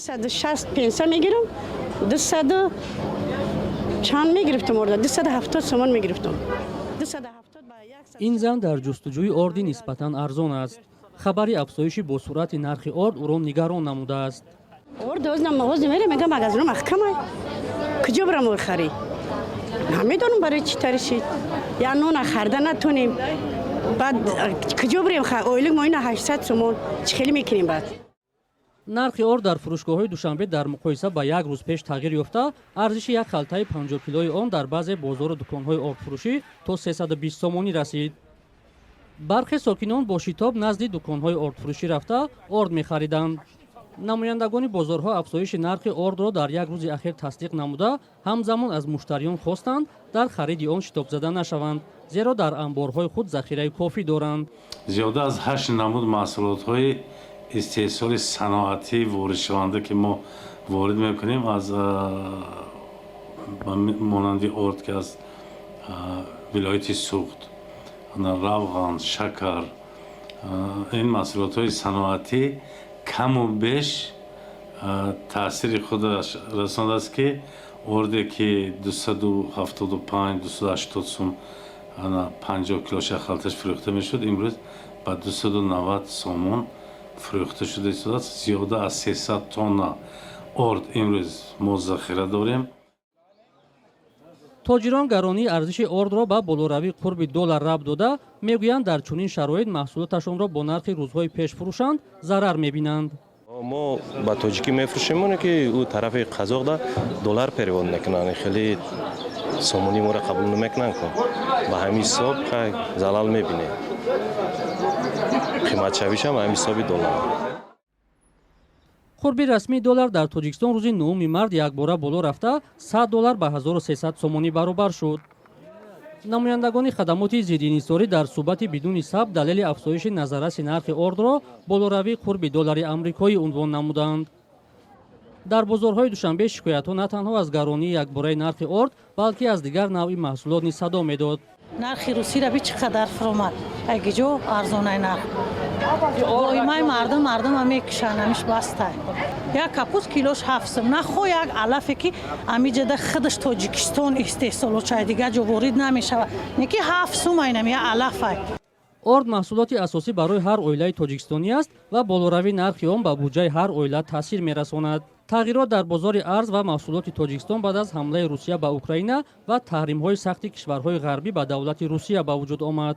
160 пенсия мегирам, 200 чанд мегирифтам орда, 270 сомон мегирифтам. 270 ба 100. Ин зан дар ҷустуҷӯи орди нисбатан арзон аст. Хабари афзоиши босуръати нархи орд ӯро нигарон намудааст. Орд ҳозир мағоз намера, мега, магазино маҳкамай. Куҷо бирам ор харӣ? Намедонам, барои чӣ тари шид. Я нона харда натонем. Баъд куҷо бирем? Ойлик мо ина 800 сомон, чӣ хеле мекунем баъд? Нархи орд дар фурӯшгоҳҳои Душанбе дар муқоиса ба як рӯз пеш тағйир ёфта, арзиши як халтаи 50 килои он дар баъзе бозору дуконҳои ордфурӯшӣ то 320 сомонӣ расид. Бархе сокинон бо шитоб назди дуконҳои ордфурӯшӣ рафта, орд мехариданд. Намояндагони бозорҳо афзоиши нархи ордро дар як рӯзи ахир тасдиқ намуда, ҳамзамон аз муштариён хостанд, дар хариди он шитобзада нашаванд, зеро дар анборҳои худ захираи кофӣ доранд. Зиёда аз ҳашт намуд маҳсулотҳои истеҳсоли саноатӣ воридшаванда, ки мо ворид мекунем, аз монанди орд, ки аз вилояти Суғд, равған, шакар, ин маҳсулотҳои саноатӣ каму беш таъсири худаш расондааст, ки орде, ки 275, 280 сум 50 килоша халташ фурӯхта мешуд, имрӯз ба 290 сомон фурӯхта шуда истодааст. Зиёда аз 300 тонна орд имрӯз мо захира дорем. Тоҷирон гаронии арзиши ордро ба болоравии қурби доллар рабт дода, мегӯянд, дар чунин шароит маҳсулоташонро бо нархи рӯзҳои пеш фурӯшанд, зарар мебинанд. Мо ба тоҷикӣ мефурӯшем, оне ки ӯ тарафи қазоқда доллар перевод мекунанд, хеле сомонӣ моро қабул намекунанд ку. Ба ҳамин ҳисоб залал мебинем, қиматшавишам ҳамин ҳисоби доллар. Қурби расмии доллар дар Тоҷикистон рӯзи 9 март якбора боло рафта, 100 доллар ба 1300 сомонӣ баробар шуд. Намояндагони хадамоти зиддиинҳисорӣ дар суҳбати бидуни сабт далели афзоиши назарраси нархи ордро болоравии қурби доллари амрикоӣ унвон намуданд. Дар бозорҳои Душанбе шикоятҳо на танҳо аз гаронии якбораи нархи орд, балки аз дигар навъи маҳсулот низ садо медод. Нархи русиро би, чӣ қадар фуромад, айгиҷо арзонай нарх. Доимаи мардум, мардума мекушанд, ҳамиш бастай. Як капуст килош 7 сум. Нахо як алафе, ки амиҷада худаш Тоҷикистон истеҳсолот шавад, дигар ҷо ворид намешавад, неки 7 сум айнам як алафай. Орд маҳсулоти асосӣ барои ҳар оилаи тоҷикистонӣ аст ва болоравии нархи он ба буҷаи ҳар оила таъсир мерасонад. Тағйирот дар бозори арз ва маҳсулоти Тоҷикистон баъд аз ҳамлаи Русия ба Украина ва таҳримҳои сахти кишварҳои ғарбӣ ба давлати Русия ба вуҷуд омад.